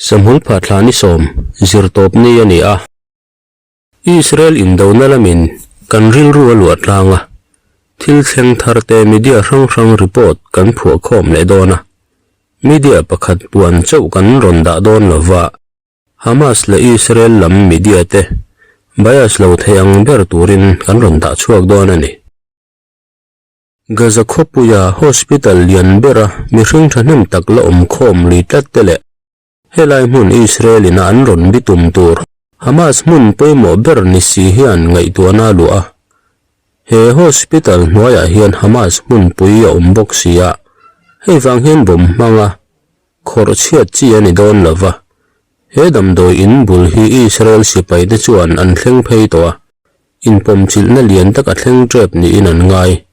Samhulpha thla ni sawm zirtawp ni a ni a. Israel indona lamin kan rilru a luah tlang a, thil thleng thar te media hrang hrang report kan phuah khawm leh dawn a. Media pakhat puan chauh kan rawn dah dawn lo va, Hamas leh Israel lam media te bias lo thei ang ber turin kan rawn dah chhuak dawn a ni. Gaza khawpuia hospital lian bera mihring thahnem tak la awm khawm lui tlat te leh helai hmun Israel ina an rawn bitum tur Hamas hmun pawimawh ber ni si hian ngaihtuahna a luah a. He hospital hnuaiah hian Hamas hmunpui a awm bawk si a, hei vang hian bomb hmanga khawrh chhiat chi a ni dawn lo va. He damdawi in bul hi Israel sipaite chuan an thleng phei tawh a, inpawmchilhna lian tak a thleng tep niin an ngai.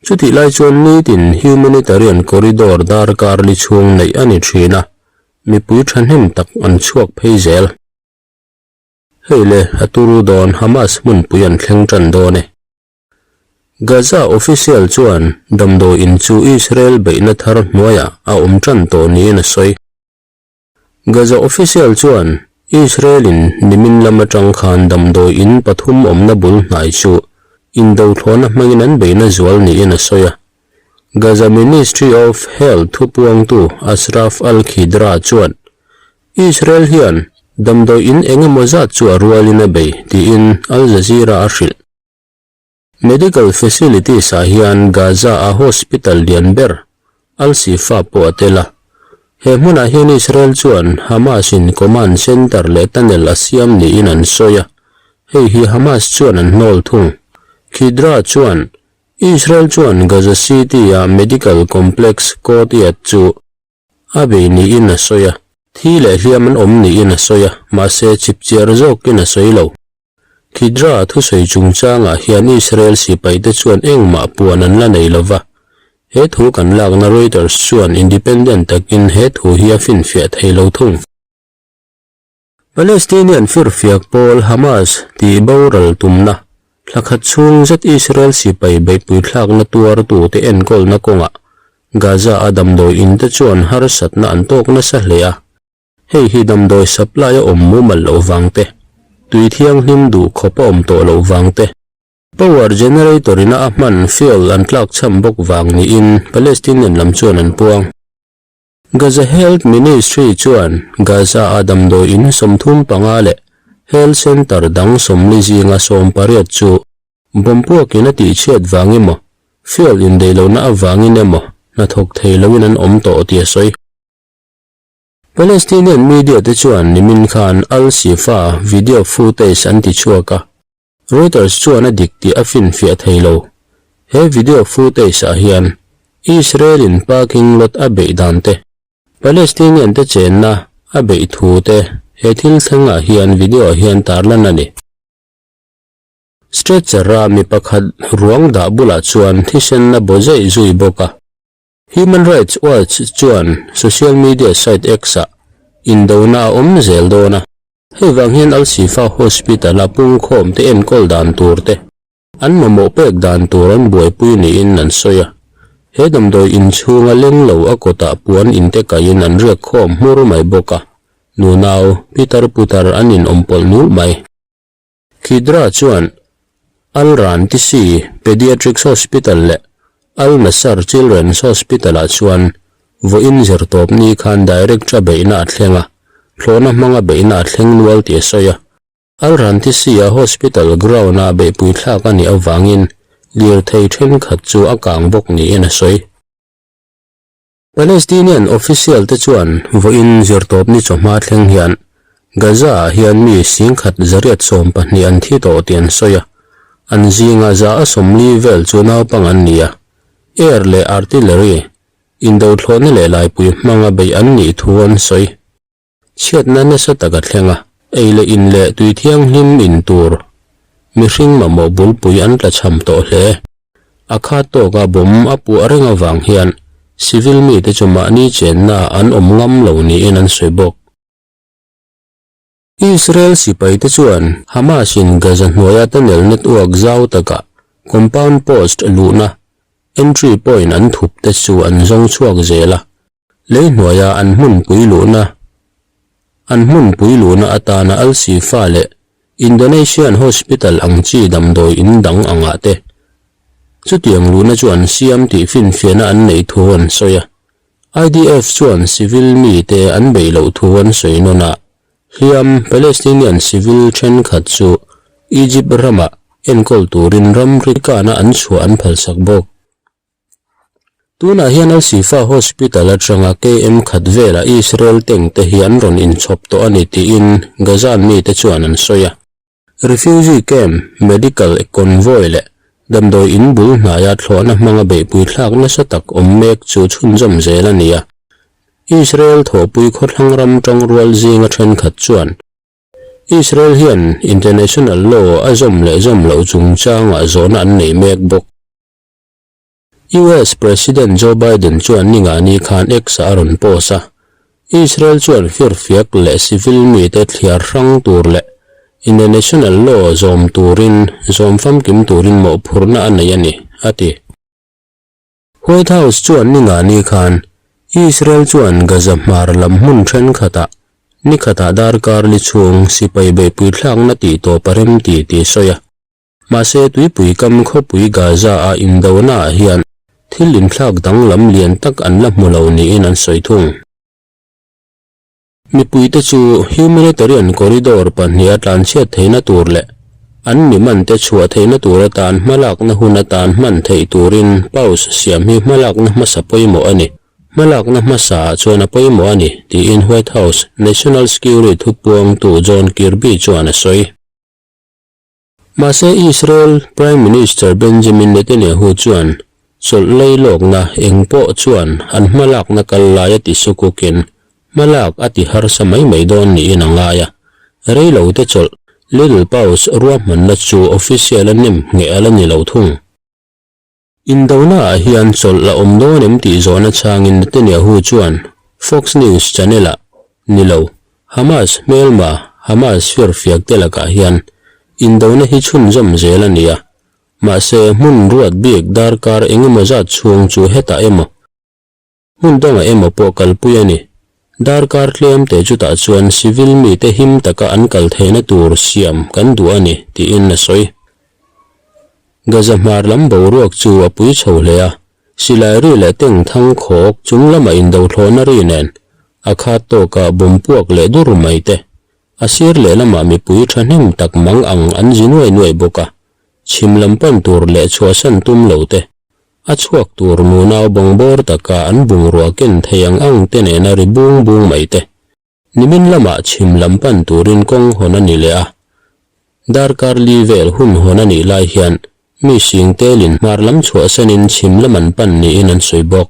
Chutih lai chuan nitin humanitarian corridor darkar li chhung neih a ni thin a, mipui thahnem tak an chhuak phei zel. Hei le, a turu dawn Hamas hmunpui an thleng tan dawn e. Gaza official chuan damdawi in chu Israel beihna thar hnuaiah a awm tan tawh niin a sawi. Gaza official chuan Israel-in nimin lam atang khan damdawi in pathum awmna bul hnai chu indothlawhna hmangin an beihna zual niin a sawi a. Gaza Ministry of Health thupuangtu Ashraf al-Khidra chuan Israel hian damdawi in eng emaw zat chu a rualin a bei tiin Al Jazeera a hrilh. Medical facilities ah hian Gaza a hospital lian ber Al Shifa pawh a tel a. He hmunah hian Israel chuan Hamas in command center leh tunnel a siam niin an sawi a, hei hi Hamas chuan an hnawl thung. Khidra chuan Israel chuan Gaza City a medical complex Courtyard chu a bei niin a sawi a, thi leh hliam an awm niin a sawi a, mahse chipchiar zawkin a sawi lo. Khidra thusawi chungchangah hian Israel sipaite chuan engmah puan an la nei lo va, he thu kan lakna Reuters chuan independent takin he thu hi a finfiah thei lo thung. Palestinian firfiak pawl Hamas tih boral tumna thla khat chhung zet Israel sipai beihpui thlakna tuartute enkawlna kawngah Gaza-a damdawi inte chuan harsatna an tawk nasa hle a. Hei hi damdawi supply a awm mumal loh vang te, tui thianghlim duh khawp a awm tawh loh vang te, power generator ina a hman fuel an tlak cham bawk vang niin Palestinian lam chuan an puang. Gaza Health Ministry chuan Gaza-a damdawi in 35 leh health centre dang 40 zinga 18 chu bomb puakin a tihchhiat vang emaw, fuel indeihlohna avangin emaw hnathawk thei loin an awm tawh tih a sawi. Palestinian media te chuan nimin khan Al Shifa video footage an ti chhuak a, Reuters chuan a dik tih a finfiah thei lo. He video footage ah hian Israel in parking lot a beih dan te, Palestinian te chenna a beih thu te he thil thleng ah hian video ah hian tarlan a ni. Stretcher a mi pakhat ruang dah bulah chuan thisen a baw zeih zui bawk a. Human Rights Watch chuan social media site X-ah indona a awm zel dawn a, hei vang hian Al Shifa Hospital-a pungkhawm te enkawl dan tur te, an mamawh pek dan tur an buaipui niin an sawi a. He damdawi inchhunga leng lo a kawtah puan inte kaiin an riak khawm hmur mai bawk a, nunau, pitar putar an inawm pawlh nulh mai. Khidra chuan Al Rantisi Pediatrics Hospital leh Al Nasser Children's Hospital-ah chuan vawiin zirtawp ni khan direct-a beihna a thleng a, thlawhna hmanga beihna a thleng nual tih a sawi a. Al Rantisi-a hospital ground-a beihpui thlak a nih avangin lirthei thenkhat chu a kang bawk niin a sawi. Palestinian official te chuan vawiin zirtawpni chawhma thleng hian Gaza-ah hian mi singkhat 112 an thi tawh tih an sawi a, an zinga 140 vel chu naupang an ni a, air leh artillery, indothlawhna leh laipui hmanga beih an nih thu an sawi. Chhiatna nasa tak a thleng a, ei leh in leh tui thianghlim in tur mihring mamawh bulpui an tlachham tawh hle. A khat tawka bomb a puah reng avang hian civil mite chu mahni chenna ah an awm ngam lo niin an sawi bawk. Israel sipaite chuan Hamas in Gaza hnuaia tunnel network zau takah compound post luhna entry point an thup te chu an zawng chhuak zel a. Lei hnuaia an hmunpui luhna An hmunpui luhna atana Al-Shifa leh Indonesian Hospital ang chi damdawi in dang angah te chutiang luhna chu an siam tih finfiahna an neih thu an sawi a. IDF chuan civil mite an beih loh thu an sawi nawn a, hliam Palestinian civil thenkhat chu Egypt ramah enkawl turin ramri kana an chhuah an phalsak bawk. Tunah hian Al-Shifa Hospital atanga KM khat velah Israel tank te hi an rawn inchhawp tawh a ni tiin Gaza mite chuan an sawi a. Refugee camp, medical convoy leh damdawi in bul hnaia thlawhna hmanga beihpui thlak nasa tak awm mek chu chhunzawm zel a ni a. Israel thawhpui khawthlang ram tangrual zinga thenkhat chuan Israel hian international law a zawm leh zawm loh chungchangah zawhna an nei mek bawk. US President Joe Biden chuan ningani khan X-ah a rawn post a, Israel chuan firfiak leh civil mite thliar hrang tur leh international law zawm turin zawm famkim turin mawhphurhna a nei a ni, a ti. White House chuan ningani khan Israel chuan Gaza hmar lam hmun thenkhatah nikhatah darkar li chhung sipai beihpui thlakna tihtawp a remti tih sawi a. Mahse, tuipui kam khawpui Gaza-a indonaah hian thil inthlak danglam lian tak an la hmu lo niin an sawi thung. Mipuite chu humanitarian corridor pahniha tlanchhiat theihna tur leh an mi mante chhuah theihna tur atan hmalakna hun atan hman theih turin pause siam hi hmalakna hmasa pawimawh a ni. Hmalakna hmasaah chuan a pawimawh a ni, tiin White House National Security thupuangtu John Kirby chuan a sawi. Mahse Israel Prime Minister Benjamin Netanyahu chuan chawlh lei lawkna eng pawh chuan an hmalakna kal lai a ti sukukin hmalak a ti harsa mai mai dawn niin a ngai a. Rei lo te chawlh Little Pause ruahmanna chu official a nem ngheh a la ni lo thung. Indonaah hian chawlh a awm dawn em tih zawhna chhangin Netanyahu chuan Fox News channel-ah, Ni lo, Hamas hmelma Hamas firfiak te lakah hian indona hi chhunzawm zel a ni a, mahse hmun ruat bik darkar engemaw zat chhung chu hetah emaw, Hmun dangah emaw pawh kalpui a ni. Darkar tlem te chutah chuan civil mite him taka an kal theihna tur siam kan duh a ni, tiin a sawi. Gaza hmar lam boruak chu a pui chho hle a, silai ri leh teng thang khawk chung lama indothlawhna ri nen a khat tawkah bawm puak leh dur mai te, a sir lehlamah mipui thahnem tak mang ang an zi nuai nuai bawk a, chhim lam pan tur leh chhuahsan tum lo te. A chhuak tur nunau bangbawr taka an bungrua ken thei ang ang te nena ri bung bung mai te. Nimin lamah chhim lam pan turin kawng hawn a ni leh a. Darkar li vel hun hawn a nih lai hian mi sing telin hmar lam chhuahsanin chhim lam an pan niin an sawi bawk.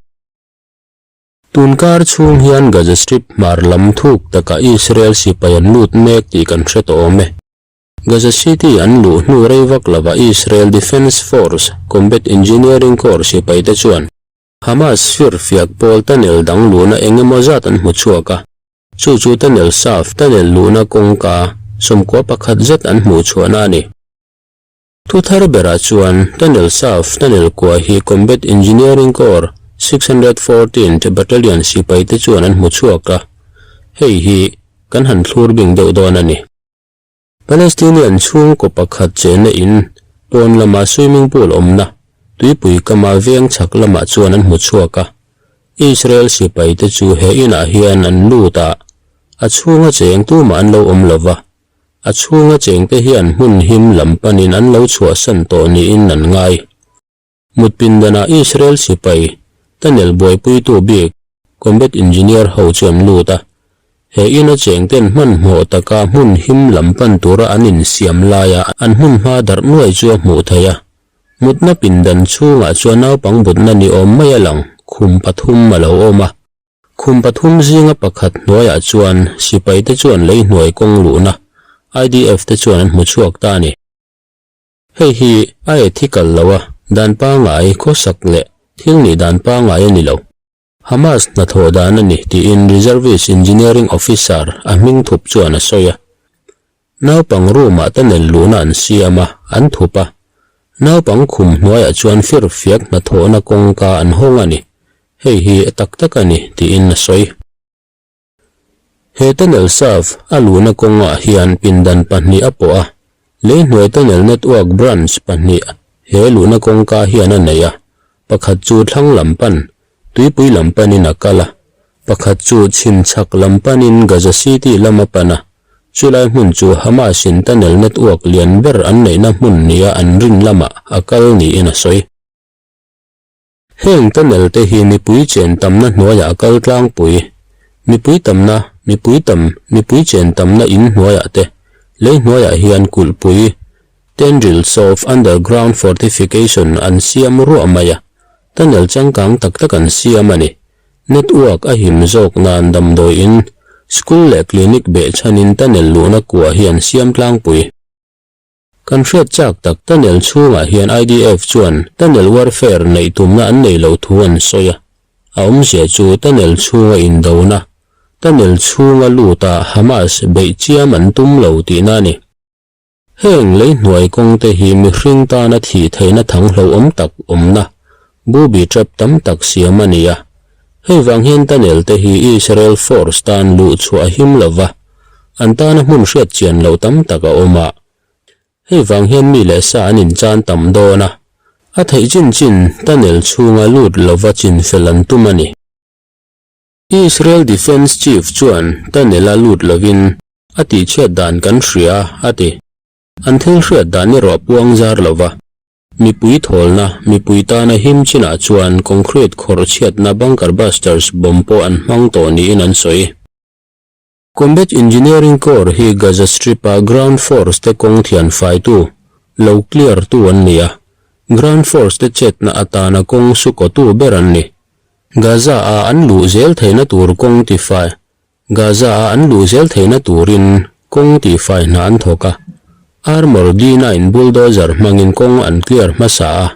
Tunkar chhung hian Gaza Strip hmar lam thuk takah Israel sipai an lut mek tih kan hre tawh awm e. Gaza City an luh hnu rei vak lova Israel Defense Force Combat Engineering Corps sipaite chuan Hamas firfiak pawl tunnel dang luhna eng emaw zat an hmu chhuak a, chu chu tunnel shaft, tunnel luhna kawngka, 11 zet an hmuh chhuahna a ni. Thu thar berah chuan tunnel shaft, tunnel kua hi Combat Engineering Corps 614th Battalion sipaite chuan an hmu chhuak a, hei hi kan han thlur bing deuh dawn a ni. Palestinian chhungkaw pakhat chenna in pawn lama swimming pool awmna tuipui kama veng chhak lamah chuan an hmu chhuak a. Israel sipaite chu he inah hian an lut a, a chhunga cheng tumah an lo awm lo va, a chhunga chengte hian hmun him lam panin an lo chhuahsan tawh niin an ngai. Mutpindanah Israel sipai tunnel buaipuitu bik combat engineer ho chu an lut a, he ina chengten hmanhmawh taka hmun him lam pan tura an insiam laia an hmun hma darh nuai chu a hmuh theih a. Mutna pindan chhungah chuan naupang butna ni awm mai a lang, khum pathum a lo awm a. Khum pathum zinga pakhat hnuaiah chuan sipaite chuan lei hnuai kawng luhna IDF te chuan an hmu chhuak ta a ni. Hei hi a ethical lo a, dan pangngai khawsak leh thil nih dan pangngai a ni lo. Hamas hnathawh dan a ni tiin Reservist Engineering Officer a hming thup chuan a sawi a. Naupang room-ah tunnel luhna an siam a, an thup a. Naupang khum hnuaiah chuan firfiak hnathawhna kawngka an hawng a ni. Hei hi a tak tak a ni tiin a sawi. He tunnel shaft a luhna kawngah hian pindan pahnih a pawh a, leihnuai tunnel network branch pahnih he luhna kawngka hian a nei a, pakhat chu thlang lam pan, tuipui lam panin a kal a, pakhat chu chhim chhak lam panin Gaza City lam a pan a, chulai hmun chu Hamas-in tunnel network lian ber an neihna hmun nia an rin lamah a kal niin a sawi. Heng tunnel te hi mipui chen tamna hnuaiah a kal tlangpui. Mipui tamna, mipui tam, mipui chen tamna in hnuaiah te, lei hnuaiah hian kulhpui, tendrils of underground fortification, an siam ruah mai a, tunnel changkang tak tak an siam a ni. Network a him zawk nan damdawi in, school leh clinic behchhanin tunnel luhna kua hi an siam tlangpui. Kan hriat chak tak tunnel chhungah hian IDF chuan tunnel warfare neih tumna an nei loh thu an sawi a. A awmzia chu tunnel chhunga indona, tunnel chhunga luta Hamas beih chiam an tum lo tihna a ni. Heng lei hnuai kawngte hi mihring tana thih theihna thang hlauhawm tak awmna, booby trap tam tak siam a ni a. Hei vang hian tunnel te hi Israel force tan luh chhuah a him lo va, An tana hmun hriat chian loh tam tak a awm a, hei vang hian mi leh sa an inchan tam dawn a, a theih chin chin tunnel chhunga lut lova chin fel an tum a ni. Israel Defence Chief chuan tunnel-a lut lovin a tihchhiat dan kan hria a ti. An thil hriat dan erawh a puang zar lova, mipui thawlna, mipui tana him chinah chuan concrete khawrh chhiatna bunker busters bomb pawh an hmang tawh niin an sawi. Combat Engineering Corps hi Gaza Strip-a Ground Force te kawng thian faitu, lo clear tu an ni a, Ground Force te chetna atana kawng sukawtu ber an ni. Gaza-a an luh zel theihna tur kawng tifai Gaza-a an luh zel theihna turin kawng tifai hna an thawk a, Armour D-nine bulldozer hmangin kawng an clear hmasa a,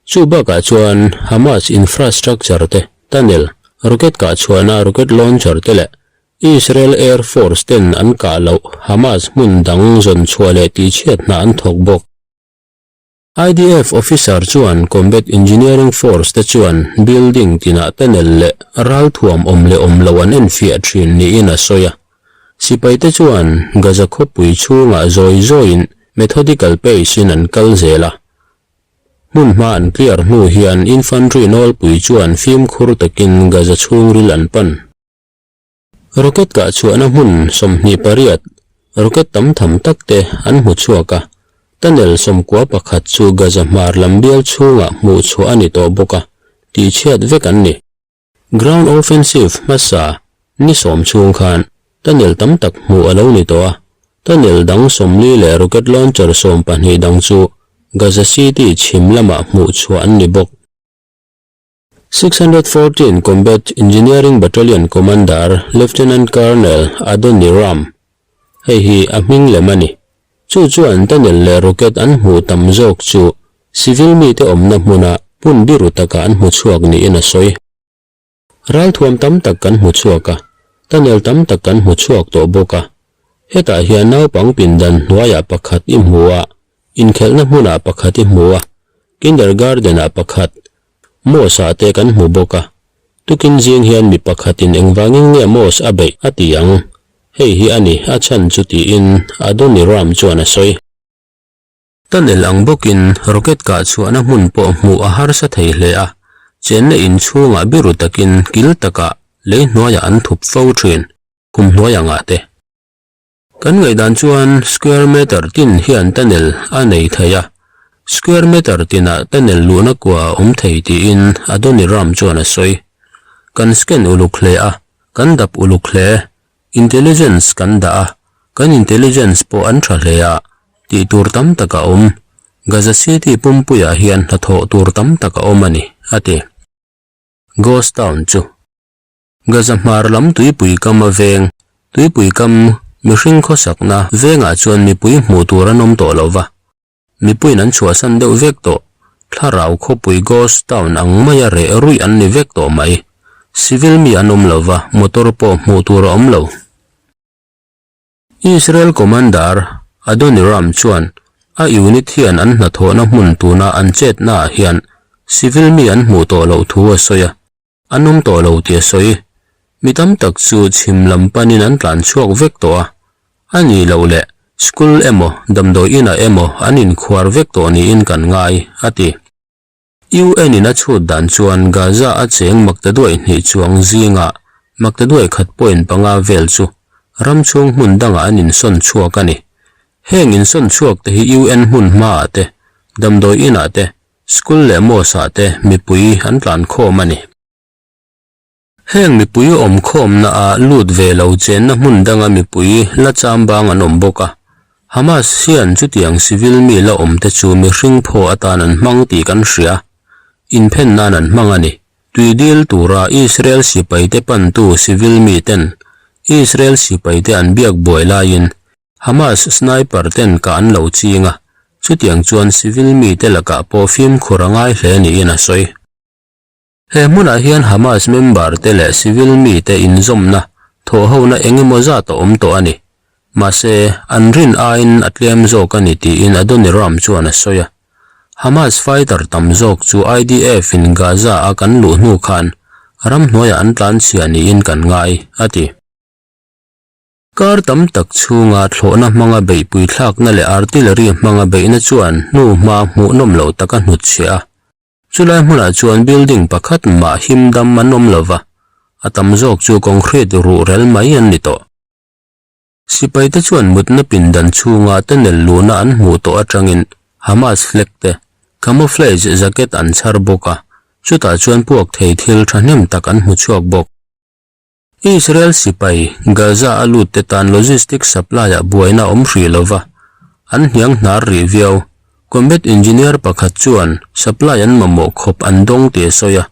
chu bakah chuan Hamas infrastructure te, tunnel, rocket kahchhuahna rocket launcher te leh Israel Air Force ten an kah loh Hamas hmun dang zawn chhuah leh tihchhiat hna an thawk bawk. IDF officer chuan Combat Engineering Force te chuan building tinah tunnel leh ralthuam awm leh awm lo an enfiah thin niin a sawi a. Sipai te chuan Gaza khawpui chhungah zawi zawiin methodical pace in an kal zel a. Hmun hma an clear hnu hian infantry nawlpui chuan fimkhur takin Gaza chhungril an pan. Rocket kah chhuahna hmun 28, rocket tam tham tak te an hmu chhuak a, tunnel 91 chu Gaza hmar lam bial chhungah hmuh chhuah a ni tawh bawk a, tihchhiat vek an ni. Ground offensive hmasa ni sawm chhung khan tunnel tam tak hmuh a lo ni tawh a, tunnel dang 40 leh rocket launcher 12 dang chu Gaza City chhim lamah hmuh chhuah an ni bawk. 614 Combat Engineering Battalion Commander Lieutenant Colonel Adoniram, hei hi a hming lem a ni. Chu chuan tunnel leh rocket an hmuh tam zawk chu civil mite awmna hmuna hmun biru takah an hmu chhuak niin a sawi. Ralthuam tam tak kan hmu chhuak a, tunnel tam tak kan hmu chhuak tawh bawk a. Hetah hian naupang pindan hnuaiah pakhat i hmu a, inkhelhna hmunah pakhat i hmu a, kindergarten-ah pakhat, Mosque-ah te kan hmu bawk a. Tukin zing hian mi pakhatin engvangin nge Mosque a beih a ti ang? Hei hi a ni, a chhan chu tiin Adoniram chuan a sawi. Tunnel ang bawkin rocket kah chhuahna hmun pawh hmuh a harsa thei hle a, chenna inchhungah biru takin kil takah lei hnuaiah an thup fo thin, khum hnuai angah te. Kan ngaihdan chuan square meter tin hian tunnel a nei thei a, square meter tinah tunnel luhna kua a awm thei tiin Adoniram chuan a sawi. Kan scan uluk hle a, kan dap uluk hle, intelligence kan dah a, kan intelligence pawh an tha hle a, tih tur tam tak a awm. Gaza City pumpuiah hian hnathawh tur tam tak a awm a ni, a ti. Ghost town chu. Gaza hmar lam tuipui kam a veng, tuipui kam mihring khawsakna vengah chuan mipui hmuh tur an awm tawh lo va, mipuiin an chhuahsan deuh vek tawh, thlarau khawpui ghost town ang maia reh ruih an ni vek tawh mai. Civil mi an awm lo va, motor pawh hmuh tur a awm lo. Israel Commander Adoniram chuan a unit hian an hnathawhna hmun tuna an chetnaah hian civil mi an hmuh tawh loh thu a sawi a. An awm tawh lo tih a sawi. Mi tam tak chu chhim lam panin an tlan chhuak vek tawh a, a nih loh leh school emaw damdawi inah emaw an inkhuar vek tawh niin kan ngai, a ti. UN in a chhut dan chuan Gaza a cheng maktaduai hnih chuang zingah maktaduai khat point panga vel chu ram chhung hmun dangah an insawn chhuak a ni. Heng insawn chhuak te hi UN hmun hmaah te, damdawi inah te, school leh mosque ah te mipui an tlan khawm a ni. Heng mipui awm khawmna ah lut ve lo chenna hmun danga mipui la chambang an awm bawk a. Hamas hian chutiang civil mi la awm te chu mihring phaw atan an hmang tih kan hria. Inphen nan an hmang a ni. Tui dil tura Israel sipaite pantu civil mi ten Israel sipaite an biak buai laiin Hamas sniper ten kah an lo ching a, chutiang chuan civil mite lakah pawh fimkhur a ngai hle niin a sawi. He hmunah hian Hamas member te leh civil mite inzawmna thawhhona eng emaw zat a awm tawh a ni. Mahse, an rin aiin a tlem zawk a ni tiin Adoniram chuan a sawi a. Hamas fighter tam zawk chu IDF in Gaza a kan luh hnu khan ramhnuaiah an tlanchhia niin kan ngai, a ti. Kar tam tak chhunga thlawhna hmanga beihpui thlakna leh artillery hmanga beihna chuan hnu hma hmuhnawm lo tak a hnutchhiah a. Chulai hmunah chuan building pakhat mah him dam an awm lova, a tam zawk chu concrete ruhrel mai an ni tawh. Sipaite chuan mutna pindan chhunga tunnel luhna an hmuh tawh atangin Hamas flag te, camouflage jacket an chhar bawk a, chutah chuan puak thei thil thahnem tak an hmu chhuak bawk. Israel sipai Gaza a lut te tan logistics supply ah buaina a awm hrih lo va, an hniang hnar rih viau. Combat engineer pakhat chuan supply an mamawh khawp an dawng tih a sawi a,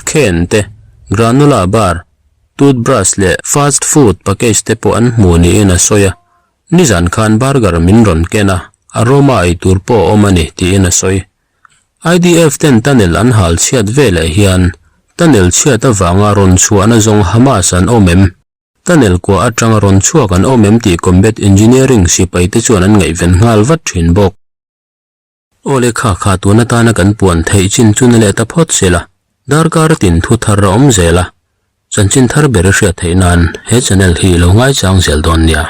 khen te, granola bar, toothbrush leh fast food package te pawh an hmu niin a sawi a, nizan khan burger min rawn ken a, aroma ei tur pawh a awm a ni tiin a sawi. IDF ten tunnel an hal chhiat veleh hian tunnel chhiat avanga rawn chhuahna zawng Hamas an awm em? Tunnel kua atanga rawn chhuak an awm em tih combat engineering sipai te chuan an ngaihven nghal vat thin bawk. Aw le kha kha tun atana kan puan theih chin chu na leh ta phawt sela, darkar tin thu thar a awm zel a, chanchin thar ber i hriat theih nan he channel hi lo ngaichang zel dawn nia.